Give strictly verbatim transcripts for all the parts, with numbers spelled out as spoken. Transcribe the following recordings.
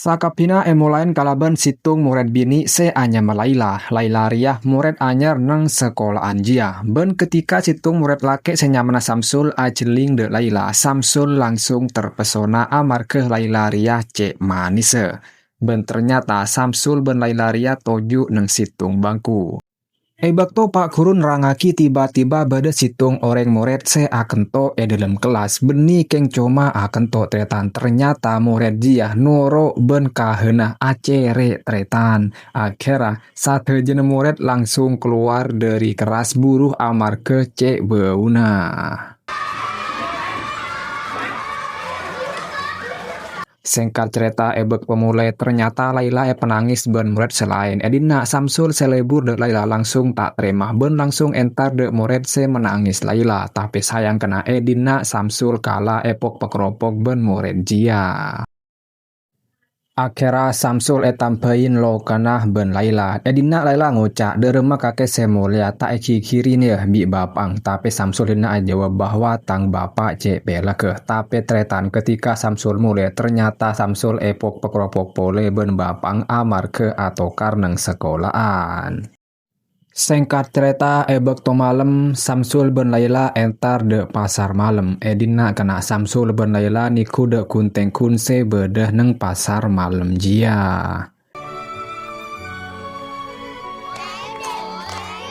Sakabbhina èmolaè kalabân sèttong morèd binè' sè anyama Laila. Laila rèya morèd anyar neng sakola'an jiyâ. Bân ketika sèttong morèd lakè' sè nyamana Samsul ajhelling dâ' Laila, Samsul langsung terpesona amarghâ Laila rèya cè' manèssa. Bân ternyata Samsul bân Laila rèya toju' neng sèttong bangku. È bâkto Pa' Guru nerrangngaghi, tiba-tiba bâdâ sèttong orèng morèd sè akento è dâlem kellas, bânnè kèng coma akento tarètan. Ternyata morèd jiyâ noro' bân kahanna acèrè' tarètan. Akhèrra, sadhâjâna morèd langsung kalowar dâri kellas buru amarghâ cè' bâuna. Sèngkat carèta, è bâkto molè, ternyata Laila èpanangès bân morèd sè laèn. È dinna' Samsul sè lebur dâ' Laila langsung ta' tarèma bân langsung entar dâ' morèd sè manangès Laila. Tapè sayang kèna è dinna' Samsul kala èpok-pakropok bân morèd jiyâ. Akhèrra Samsul ètambhâi lokana bân Laila. È dinna' Laila ngoca', "Dâremma kakè sè molèya ta' èghighiri nèya bi' bapa'eng?" Tapè Samsul dinna' ajâwâb bahwa, "Tang bapa' cè' pèlagghâ." Tapè tarètan, ketika Samsul molè, ternyata Samsul èpok-pakropok polè bân bapa'eng amarghâ atokar neng sakola'an. Sèngkat carèta, è bâkto malem, Samsul bân Laila entar dâ' pasar malem. È dinna' kèna Samsul bân Laila nèghu dâ' ghun-tèngghun sè bâdâ neng pasar malem jiyâ.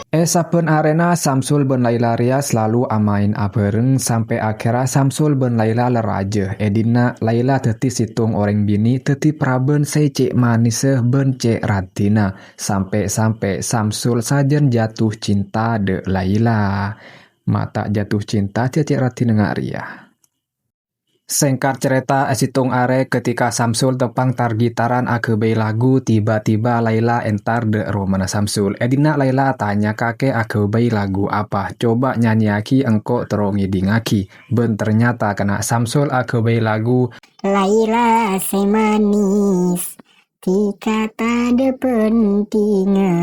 È sabbhân arèna, Samsul bân Laila rèya salalu amaèn abhâreng sampè' akhèrra Samsul bân Laila larajâ. È dinna' Laila dhâddhi sèttong orèng binè', dhâddhi parabân sè cè' manèssa bân cè' raddhinna. Sampè'-sampè' Samsul sajân jatuh cinta dâ' Laila. Ma' ta' jatuh cinta jâ' cè' raddhinna nga' rèya. Sèngkat carèta, è sèttong arè ketika Samsul teppa'eng tar-gitaran aghâbây lagu, tiba-tiba Laila entar dâ' romana Samsul. È dinna' Laila atanya, "Kakè aghâbây lagu apa? Coba nyanyiyaghi engko' terro ngèdingngaghi." Bân ternyata kèna Samsul aghâbây lagu Laila sè manès. Dikata depentinga,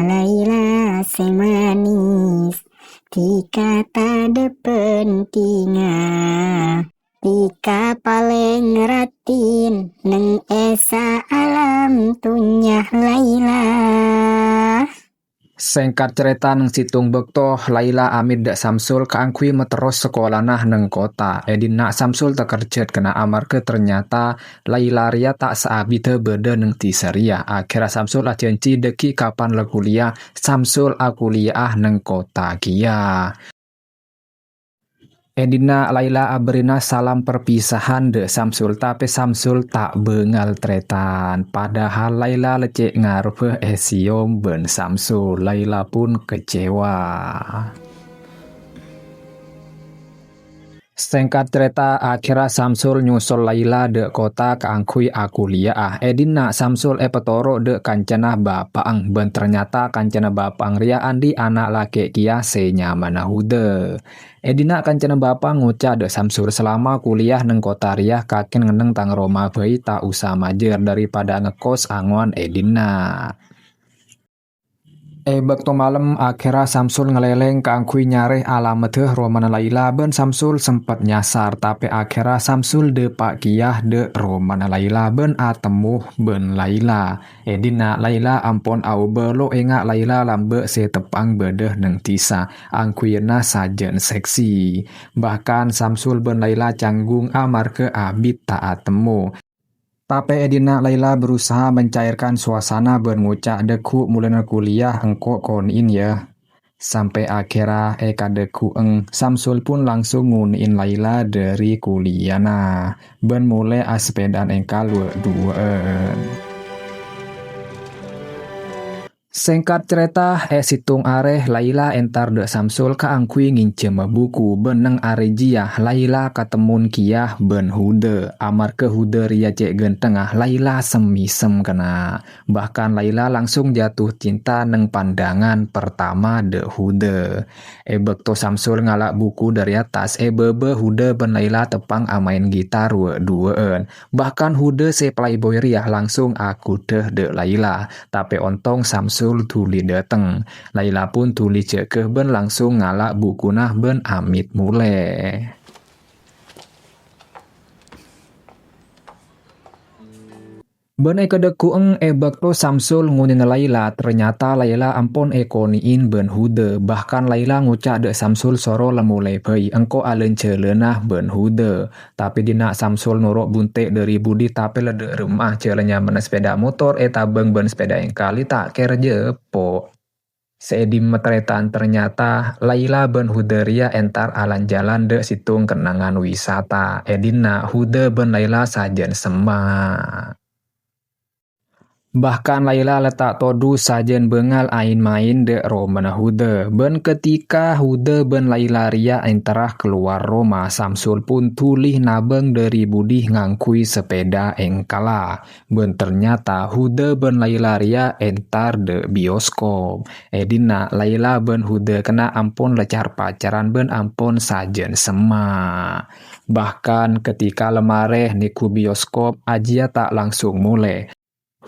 Laila sè manès. Dikata depentinga, dika palèng raddhin neng è saalam dhunnya, Laila. Sèngkat carèta, neng sèttong bâkto, Laila amèt dâ' Samsul kaangghuy materros sakolana neng kottha. È dinna' Samsul takerjhât kèna amarghâ ternyata Laila rèya ta' saabiddhâ bâdâ neng dhisa rèya. Akhèrra Samsul ajhânjhi dhâggi' kapan la kuliah, Samsul akuliya'ah neng kottha kèya. È dinna' Laila abherri'na salam perpisahan dâ' Samsul, tapè Samsul ta' bângal tarètan. Padahal Laila la cè' ngarobbhâ èsèyom bân Samsul. Laila pun kecewa. Sèngkat carèta, akhèrra Samsul nyosol Laila dâ' kottha kaangghuy akuliya'ah. È dinna' Samsul èpatoro' dâ' kancana bapa'eng, bân ternyata kancana bapa'eng rèya andi' ana' lakè' kèya sè nyamana Huda. È dinna' kancana bapa'eng ngoca' dâ' Samsul, "Salama kuliyah neng kottha rèya, kakè neng-enneng tang roma bhâi, ta' osa majâr, daripada ngekos angowan è dinna'." È bâkto malem, akhèrra Samsul ngalèlèng kaangghuy nyarè alamadhâ romana Laila, bân Samsul sempet nyasar, tapè akhèrra Samsul dâpa' kèya dâ' romana Laila bân atemmo bân Laila. È dinna' Laila ampon aobâ, lo' enga' Laila lambâ' sè teppa'eng bâdâ neng dhisa, angghuyyânna sajân seksi. Bahkan Samsul bân Laila canggung amarghâ abit ta' atemmo. Tapè è dinna' Laila berusaha mencairkan suasana bân ngoca', "Dâgghu' mulana kuliyah engko' konè'èn, yâ." Sampè' akhèrra è kadâgghu'en, Samsul pun langsung ngonè'èn Laila dâri kuliyana, bân molè asepèdaan èngkal wâ'-duwâ'ân. Sèngkat carèta, è sèttong arè, Laila entar dâ' Samsul kaangghuy ngènjhâmâ buku, bân neng arè jiyâ, Laila katemmon kèya bân Huda. Amarghâ Huda rèya cè' ghântengnga, Laila sem-mèsem kèna. Bahkan Laila langsung jatuh cinta neng pandangan pertama dâ' Huda. È bâkto Samsul ngala' buku dâri attas, è bâbâ Huda bân Laila teppa'eng amaèn gitar wâ'-duwâ'ân. Bahkan Huda sè playboy rèya langsung aghudhâ dâ' Laila. Tapè ontong Samsul dhuli dâteng. Laila pun dhuli jâgâ bân langsung ngala' bukuna bân amèt molè. Bân èkadhâggu'eng è bâkto Samsul ngonè'è Laila, ternyata Laila ampon èkonè'è bân Huda. Bahkan Laila ngoca' dâ' Samsul, "Soro la molè bhâi, engko' alân-jhâlâna bân Huda." Tapè dinna' Samsul noro' bunte' dhâri budi, tapè la dâ' remma jhâlân nyamana sepeda motor ètabâng bân sepeda engkal ta' kèra jhâpo'. Sè è dimma tarètan, ternyata Laila bân Huda rèya entar alân-jhâlân dâ' sèttong kennangan wisata. È dinna' Huda bân Laila sajân semma'. Bahkan Laila la ta' todus sajân bângal aèn-maèn dâ' romana Huda. Bân ketika Huda bân Laila rèya entarra kalowar roma, Samsul pon dhuli nabâng dhâri budi ngangghuy sepeda engkalla. Bân ternyata Huda bân Laila rèya entar dâ' bioskop. È dinna' Laila bân Huda kèna ampon la car-pacaran bân ampon sajân semma'. Bahkan ketika la marè nèngghu bioskop, ajiyâ ta' langsung molè.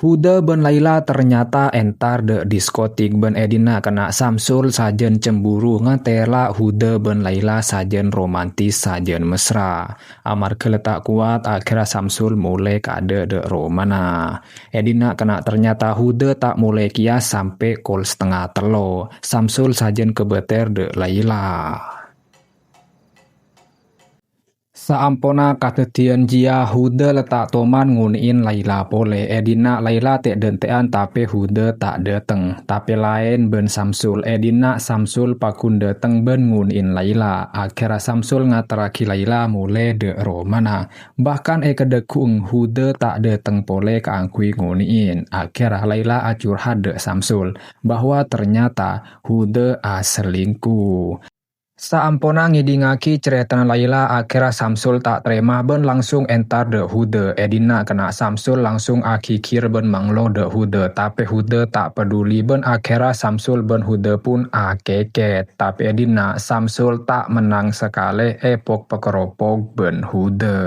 Huda bân Laila ternyata entar dâ' diskotik bân è dinna' kèna Samsul sajân cemburu, ngatela' Huda bân Laila sajân romantis, sajân mesra. Amarghâ la ta' kowat, akhèrra Samsul molè kaadâ' dâ' romana. È dinna' kèna ternyata Huda ta' molè kèya sampè' kol satengnga tello'. Samsul sajân kabâter dâ' Laila. Saamponna kadhâddhiyân jiyâ, Huda la ta' toman ngonè'è Laila polè. È dinna' Laila tè'-dântè'an, tapè Huda ta' dâteng. Tapè laèn bân Samsul. È dinna' Samsul pagghun dâteng bân ngonè'è Laila. Akhèrra Samsul ngaterraghi Laila molè dâ' romana. Bahkan èkadhâggu'eng Huda ta' dâteng polè kaangghuy ngonè'è. Akhèrra Laila acurhat dâ' Samsul bahwa ternyata Huda aselingkuh. Saamponna ngèdingngaghi carètana Laila, akhèrra Samsul ta' tarèma bân langsung entar dâ' Huda. È dinna' kèna Samsul langsung aghighir bân manglo dâ' Huda, tapè Huda ta' paduli bân akhèrra Samsul bân Huda pon akèkèt. Tapè è dinna' Samsul ta' mennang sakalè èpok-pakoropok bân Huda.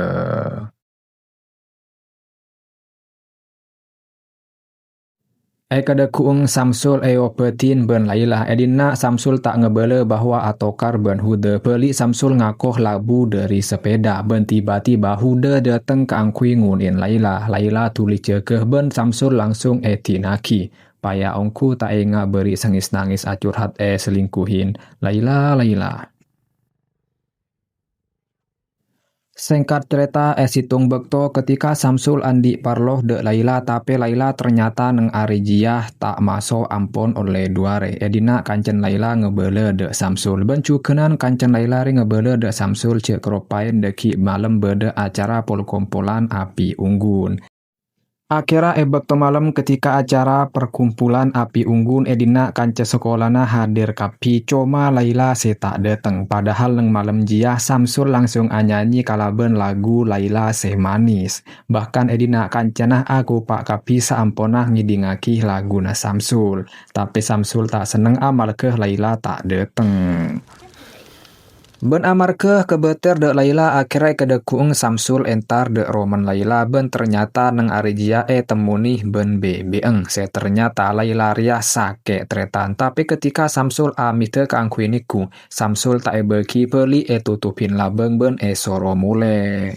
Èkadhâggu'eng Samsul èobâdhi bân Laila. È dinna' Samsul ta' ngabâlâ bahwa atokar bân Huda. Bâli' Samsul ngako labu dhâri sepeda, bân tiba-tiba Huda dâteng kaangghuy ngonè'è Laila. Laila dhuli jâgâ bân Samsul langsung èdinaghi. Paya ongghu ta' enga' bâri' sangès-nangès acurhat èselingkuhin. "Laila, Laila." Sèngkat carèta, è sèttong bâkto ketika Samsul andi' parlo dâ' Laila, tapè Laila ternyata neng arè jiyâ ta' maso' ampon ollè du arè. È dinna' kancana Laila ngabâlâ dâ' Samsul. Bân jhughânan kancana Laila rè ngabâlâ dâ' Samsul jhâ' karopaèn dâgghi' malem bâdâ acara pol-kompolan api ongghun. Akhèrra è bâkto malem, ketika acara perkumpulan api ongghun è dinna' kanca sakolana hadir kabbhi, coma Laila sè ta' dâteng. Padahal neng malem jiyâ Samsul langsung anyanyi kalabân lagu Laila sè manis. Bahkan è dinna' kancana akopa' kabbhi saamponna ngèdingngaghi laguna Samsul. Tapè Samsul ta' senneng amarghâ Laila ta' dâteng. Bân amarghâ kabâter dâ' Laila, akhèrra èkadhâggu'eng Samsul entar dâ' romana Laila, bân ternyata neng arè jiyâ ètemmonè bân bèbè'eng sè ternyata Laila rèya sakè' tarètan. Tapè ketika Samsul amèdhâ kaangghuy nèngghu, Samsul ta' èbâghi bâli, ètotobhi labâng bân èsoro molè.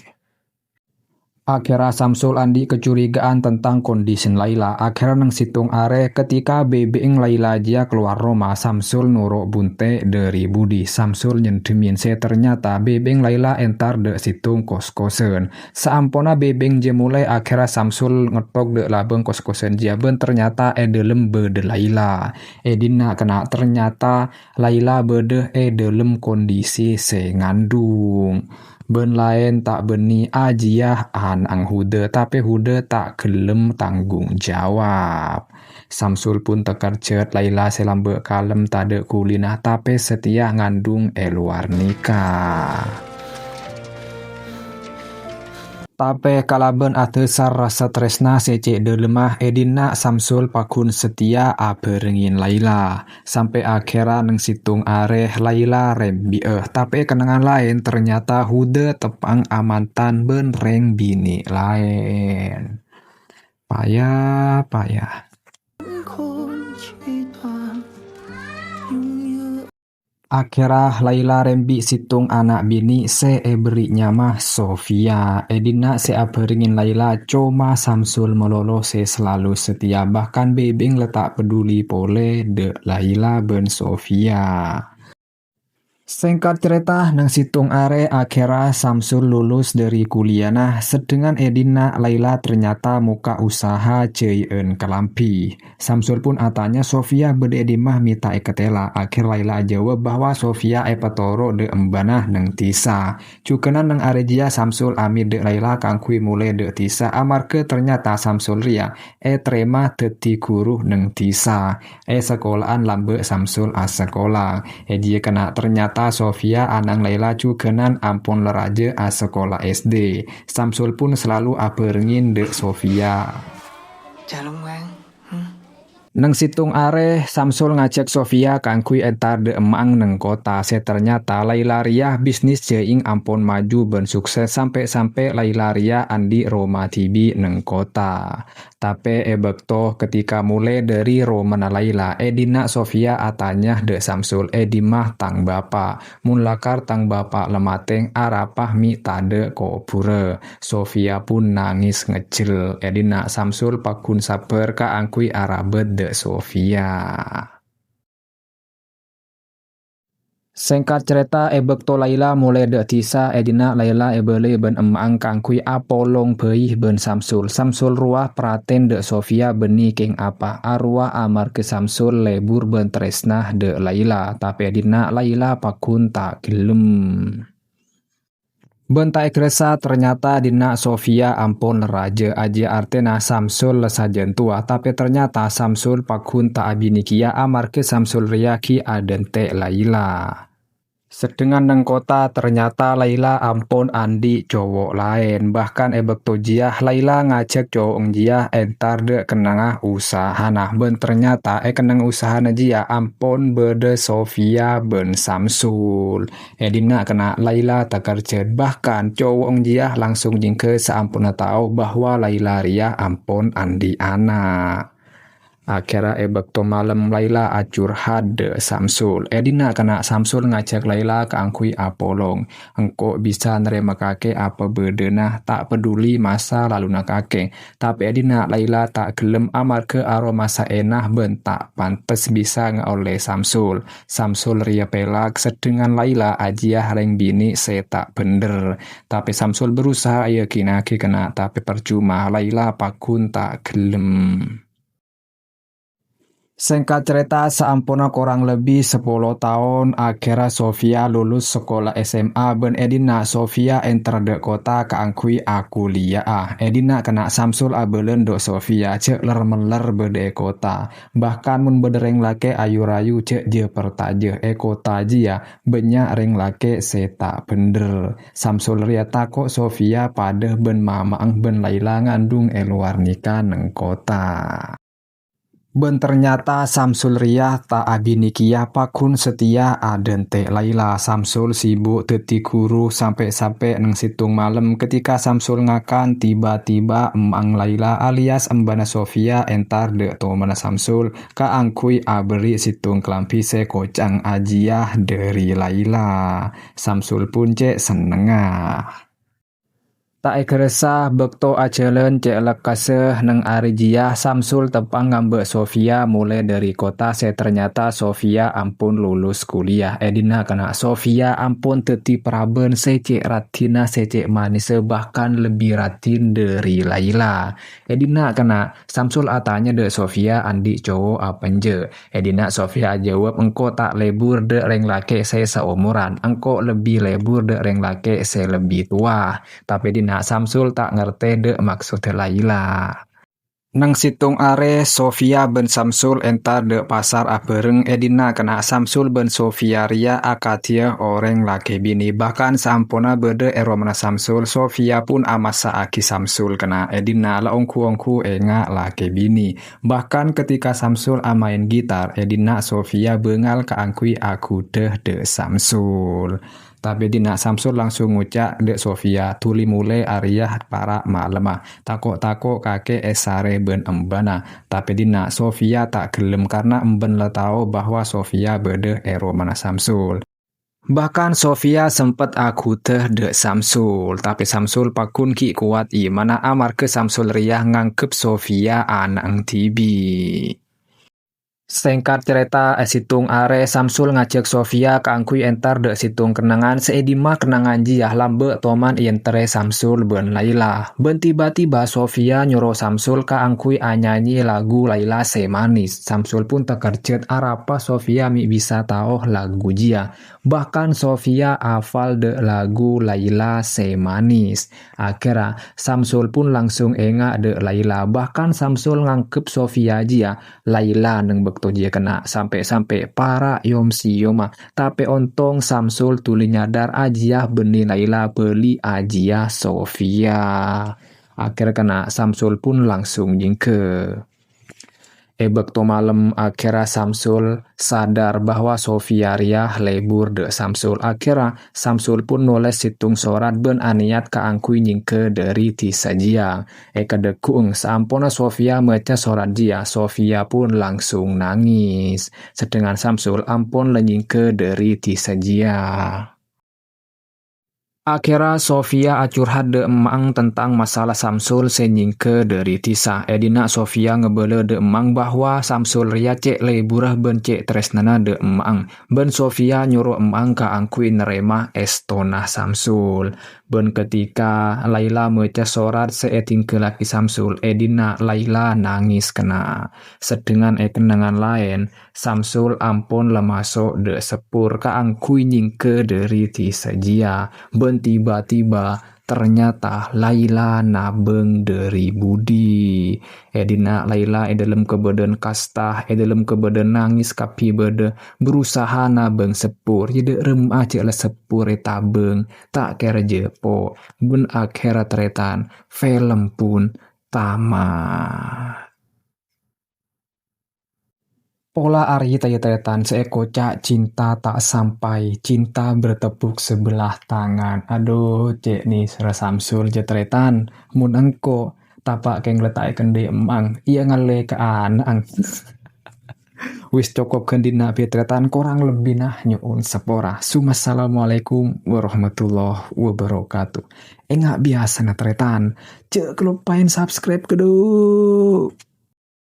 Akhèrra Samsul andi' kacurigaan tentang kondisina Laila. Akhèrra neng sèttong arè, ketika bèbè'eng Laila jiyâ kalowar roma, Samsul noro' bunte' dhâri budi. Samsul nyendhemin sè ternyata bèbè'eng Laila entar dâ' sèttong kos-kosan. Saamponna bèbè'eng jiyâ molè, akhèrra Samsul ngettok dâ' labâng kos-kosan jiyâ bân ternyata è dâlem bâdâ Laila. È dinna' kèna ternyata Laila bâdâ è dâlem kondisi sè ngandung. Bân laèn ta' bânnè ajiyâ ana'na Huda, tapè Huda ta' ghellem tanggung jawab. Samsul pun takerjhât Laila sè lambâ' kalem tadâ' ghulina, tapè satèya ngandung è lowar nèka. Tapè kalabân adhâsar rasa tarèsna sè cè' dâlemma, è dinna' Samsul pagghun satèya abhârengngè Laila. Sampè' akhèrra neng sèttong arè Laila rembi'â, tapè kennengngan laèn ternyata Huda teppa'na amantan bân rèng binè' laèn. Paya, paya. Akhèrra Laila rembi' sèttong ana' binè' sè èberri' nyama Sofia. È dinna' sè abhârengngè Laila coma Samsul malolo sè salalu setia, bahkan bhâi-bhâi la ta' peduli polè dâ' Laila bân Sofia. Sèngkat carèta, neng sèttong arè akhèrra Samsul lulus dâri kuliana, seddhengan è dinna' Laila ternyata mokka' usaha jâi'ân kalambhi. Samsul pun atanya Sofia bâdâ è dimma mè' ta' èkatèla. Akhèr Laila ajâwâb bahwa Sofia èpatoro' dâ' embhâna neng dhisa. Jhughânan neng arè jiyâ Samsul amèt dâ' Laila kaangghuy molè dâ' dhisa, amarghâ ternyata Samsul rèya ètarèma dhâddhi ghuru neng dhisa. È sakola'an lambâ' Samsul asakola. È jiyâ kèna' ternyata Sofia ana'na Laila jhughânan ampon la rajâ asakola S D. Samsul pun salalu abhârengngè dâ' Sofia. Jalem, Weng. Hmm. Neng sèttong arè, Samsul ngajhâk Sofia kaangghuy entar dâ' emma'na neng kottha. Sè ternyata Laila rèya bisnis jâi'na ampon maju bân sukses, sampè'-sampè' Laila rèya andi' roma dhibi' neng kottha. Tapè è bâkto ketika molè dâri romana Laila, è dinna' Sofia atanya dâ' Samsul, "È dimma tang bapa'? Mon lakar tang bapa' la matè, arapa mè' tadâ' kobhurrâ?" Sofia pun nangès ngejjel. È dinna' Samsul pagghun sabbhâr kaangghuy arabât dâ' Sofia. Sèngkat carèta, è bâkto Laila molè dâ' dhisa, è dinna' Laila èbâlâi bân emma'na kaangghuy apolong bhâi bân Samsul. Samsul rowa pratèn dâ' Sofia bânnè kèng apa. Arowa amarghâ Samsul lebur bân tarèsna dâ' Laila, tapè è dinna' Laila pagghun ta' ghellem. Bân ta' èkarassa, ternyata dinna' Sofia ampon la rajâ, ajiyâ artèna Samsul la sajân towa, tapè ternyata Samsul pagghun ta' abinè kèya amarghâ Samsul rèya ghi' adhânte' Laila. Seddhengan neng kottha, ternyata Laila ampon andi' cowo' laèn. Bahkan è bâkto jiyâ, Laila ngajhâk cowo'na jiyâ entar dâ' kennengnga usahana. Bân ternyata è kennengnga usahana jiyâ ampon bâdâ Sofia bân Samsul. È dinna' kèna' Laila takerjhât, bahkan cowo'na jiyâ langsung nyèngghâ saamponna tao bahwa Laila rèya ampon andi' ana'. Akhèrra è bâkto malem Laila acurhat dâ' Samsul. È dinna' kèna' Samsul ngajhâk Laila kaangghuy apolong. "Engko' bisa narèmakakè apa bâdâna, ta' peduli masa laluna kakè." Tapè è dinna' Laila ta' ghellem amarghâ aromasa èna bân ta' pantes bisa ngaollè Samsul. Samsul rèya pèlak, seddhengan Laila ajiyâ rèng binè' sè ta' bhendher. Tapè Samsul berusaha èyakinaghi kèna', tapè parcoma, Laila pagghun ta' ghellem. Sèngkat carèta, saamponna korang lebbi sapolo taon, akhèrra Sofia lulus sakola S M A bân è dinna' Sofia entar dâ' kottha kaangghuy akuliya'a. È dinna' kèna' Samsul abâlân dâ' Sofia, jhâ' ler-meller bâdâ è kottha. Bahkan mon bâdâ rèng lakè' ayu-rayu jhâ' jhâ' partajâ è kottha jiyâ, bânnya' rèng lakè' sè ta' bhendher. Samsul rèya tako' Sofia padâ bân mama'na bân Laila ngandung è lowar nèka neng kottha. Bân ternyata Samsul rèya ta' abinè kèya, pagghun setia adhânte' Laila. Samsul sibuk dhâddhi ghuru sampè'-sampè' neng sèttong malem. Ketika Samsul ngakan, tiba-tiba emma'na Laila alias embhâna Sofia entar dâ' tomana Samsul kaangghuy aberri' sèttong kalambhi sè koca'na ajiyâ dâri Laila. Samsul pun cè' sennengnga. Ta' èkarassa, bâkto ajhâlân cè' lekkassa neng arè jiyâ, Samsul teppa'na ngambâ' Sofia molè dâri kottha sè ternyata Sofia ampon lulus kuliah. È dinna' kèna' Sofia ampon dhâddhi parabân sè cè' raddhinna, sè cè' manessa, bahkan lebbi raddhin dâri Laila. È dinna' kèna' Samsul atanya dâ' Sofia andi' cowo' apa enjâ'. È dinna' Sofia ajâwâb, "Engko' ta' lebur dâ' rèng lakè' sè saomoran, engko' lebbi lebur dâ' rèng lakè' sè lebbi towa." Tapè dinna' Samsul ta' ngartè dâ' maksoddhâ Laila. Neng sèttong arè, Sofia bân Samsul entar dâ' pasar abhâreng. È dinna' kèna' Samsul bân Sofia rèya akadhiyâ orèng lakè binè. Bahkan saamponna bâdâ è romana Samsul, Sofia pun amassa'aghi Samsul kèna'. È dinna' la ongghu-ongghu enga' lakè binè. Bahkan ketika Samsul amaèn gitar, è dinna' Sofia bângal kaangghuy aghudhâ dâ' Samsul. Tapè dinna' Samsul langsung ngoca' dâ' Sofia, "Dhuli molè arèya para' malemma. Tako'-tako' kakè èsarè bân embâna." Tapè dinna' Sofia ta' ghellem karna embân la tao bahwa Sofia bâdâ è romana Samsul. Bahkan Sofia sempet aghudhâ dâ' Samsul, tapè Samsul pagghun ghi' kowat imanna amarghâ Samsul rèya nganggep Sofia ana'na dhibi'. Sèngkat carèta, è sèttong arè Samsul ngajhâk Sofia kaangghuy entar dâ' sèttong kennengngan sè è dimma kennengngan jiyâ lambâ' toman èenterrè Samsul bân Laila. Bân tiba-tiba Sofia nyoro Samsul kaangghuy anyanyi lagu Laila sè manis. Samsul pun takerjhât arapa Sofia mè' bisa tao lagu jiyâ. Bahkan Sofia afal dâ' lagu Laila sè manis. Akhèrra, Samsul pun langsung enga' dâ' Laila. Bahkan Samsul nganggep Sofia jiyâ Laila neng bâkto jiyâ kenna'. Sampè'-sampè' para' yom-siyoma. Tapè ontong Samsul dhuli nyadar ajiyâ bânnè Laila bâli ajiyâ Sofia. Akhèrra kenna' Samsul pun langsung nyèngghâ. È bâkto malem, akhèrra Samsul sadar bahwa Sofia rèya lebur dâ' Samsul. Akhèrra, Samsul pun nolès sèttong sorat bân anèyat kaangghuy nyèngghâ dâri dhisa jiyâ. È kadhâggu'eng, saamponna Sofia maca sorat jiyâ, Sofia pun langsung nangès. Sedangkan Samsul ampon la nyèngghâ dâri dhisa jiyâ. Akhèrra Sofia acurhat dâ' emma'na tentang masalah Samsul sè nyèngghâ dâri dhisa. È dinna' Sofia ngabâlâ dâ' emma'na bahwa Samsul rèya cè' leburra bân cè' tarèsnana dâ' emma'na. Bân Sofia nyoro emma'na kaangghuy narèma èstona Samsul. Bân ketika Laila maca sorat sè èdhinggâllaghi Samsul, è dinna' Laila nangès kenna'. Sedangkan è kennengngan laèn, Samsul ampon la maso' dâ' seppur kaangghuy nyèngghâ dâri dhisa jiyâ, bân tiba-tiba ternyata Laila nabâng dâri budi. È dinna' Laila è dâlem kabâdâ'ân kasta, è dâlem kabâdâ'ân nangès kabbhi bâdâ, berusaha nabâng seppur, yâ dâ' remma jhâ' la seppur ètabâng, ta' kèra jhâpo', bân akhèrra tarètan, film pun tamat. Pola arèya tarètan sè èkoca' cinta tak sampai, cinta bertepuk sebelah tangan. Adu, cè' nèsèra Samsul jhâ' tarètan. Mon engko', tapa' kèng la ta' èkendhi emma'na, iyâ ngallè ka ana'na. Wis cokop ghândhina bi' tarètan, korang lebbina nyo'on sapora. Summa assalamualaikum warahmatullahi wabarakatuh. Enga' biyasana tarètan, jhâ' kaloppaèn subscribe, kadu.